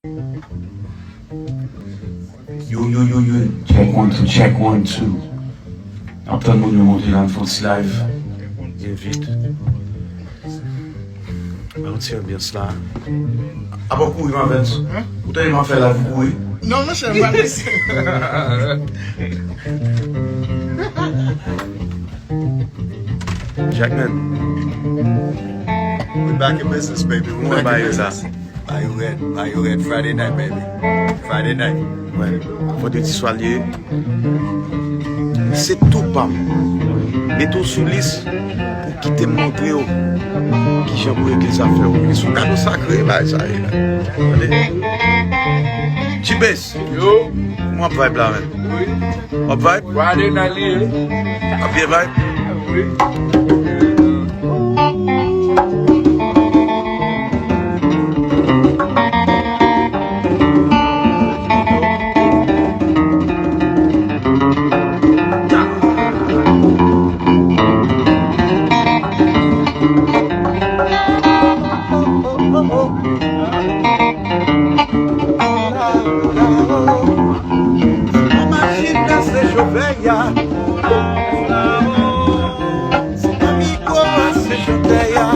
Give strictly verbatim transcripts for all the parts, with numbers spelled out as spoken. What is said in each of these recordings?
Yo, yo, yo, yo, check one, two, check one, two. N ap tann moun yo monte la, n fè yon ti live. Byen vit. Ban yon ti anbyans la. Apa w kouri, Mavens? Hein? Ou tande m ap fè live, ou kouri? Non, monchè, m pa lese. Jackman. We back in business, baby. We back in business. Ba yo red, ba yo red. Friday night, baby. Friday night. Wè, vandredi swa l ye. Se tou pa m. Mete w sou lis pou kite m montre w kijan pou regle zafè w. Se yon kado sakre, bagay sa ye la. Tande? G-Bass. Yo. Kòman w ap vibe la, menm? Wi. W ap vibe? Wale nan li, wi. W ap byen vibe? Wi. Imajine se chofè a. Se amigo a, se chantè a.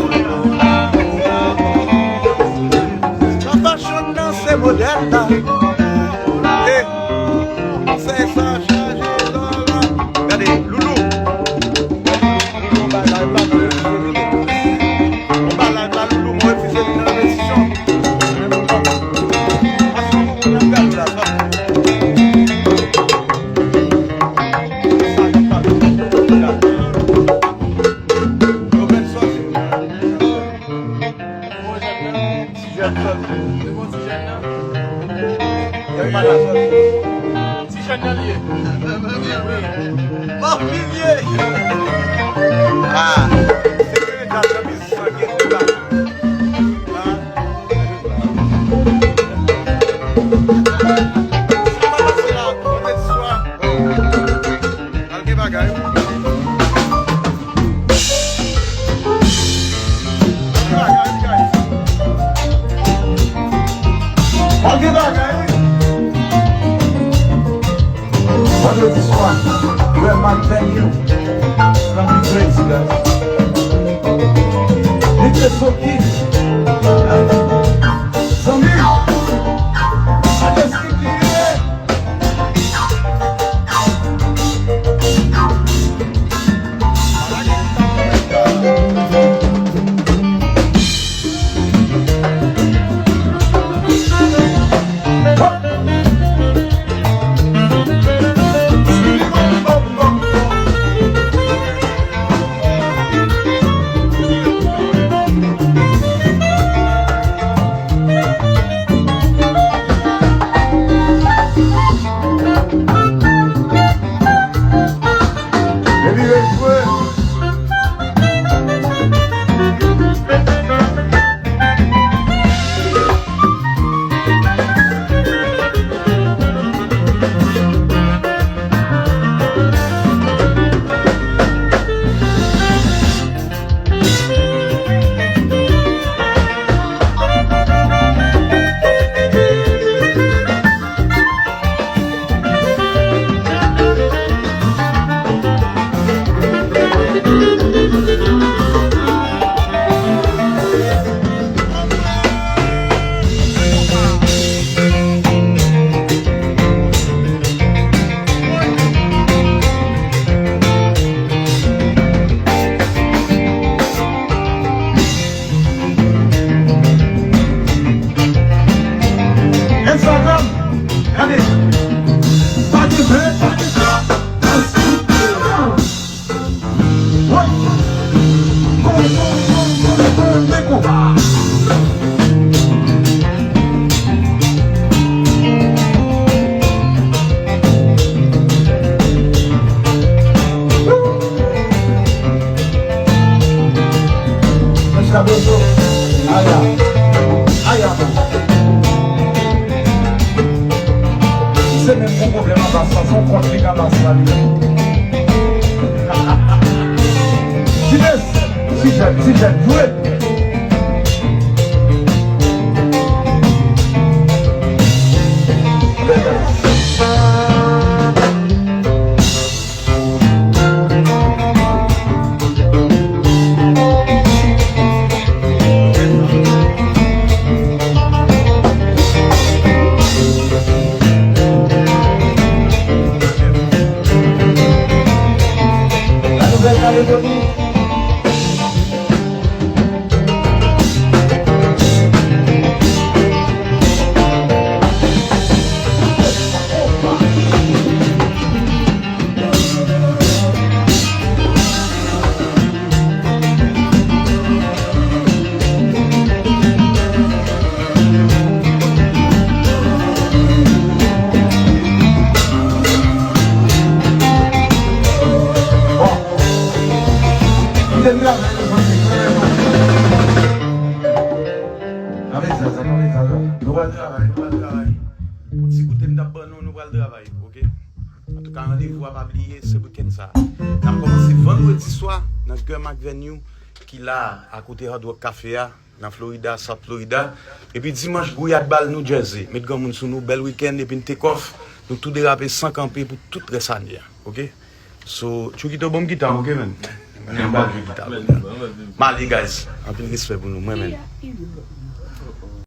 Sa fashion nan, se modèl la. Eh, konsèy sa chaje lò la. Gade, Loulou. Loulou, bay live la, nou refize vini. Nou bay live la, Loulou, mwen refize vini nan repetisyon. Pase yon bon moun ap gade la, sa. Ti jèn sòti. Ti jèn nan li ye. Bon, Vilye. Ah, se Trinidad, nan mizisyen gen tout la. Ah. Al gen bagay. Al gen bagay, wi. Vandredi swa, Real Man Venue. It's gonna be crazy, guys. Li te soki. Zanmi, sa te soki. Epi rejwe. Instagram, gade. Pa de vre, pa de sa. Woy. Kon, kon, kon, kon, kon, men konba. Mèt Kabezo, aya, aya, man. Se menm gwo pwoblèm anba sa, se yon kont li ka ba sa li. Ti bes, ti jèn, ti jèn, jwe. Pral travay. Yon ti koute m t ap ban nou, nou pral travay, oke? Antouka, randevou a pa bliye, se wikenn sa. N ap kòmanse vandredi swa nan Gum Avenue, ki la, akote Hard Rock Cafe a, nan Florida, South Florida. Epi dimanch, Gouyad Bal, New Jersey. Met granmoun sou nou, bèl wikenn, epi n take off. Nou tou derape san kanpe pou tout rès ane a, oke? So, Chukito, ban m gita, oke, man? Mwen, m ba jwe gita. M ale, guys. Anpil respè pou nou, mwen, man.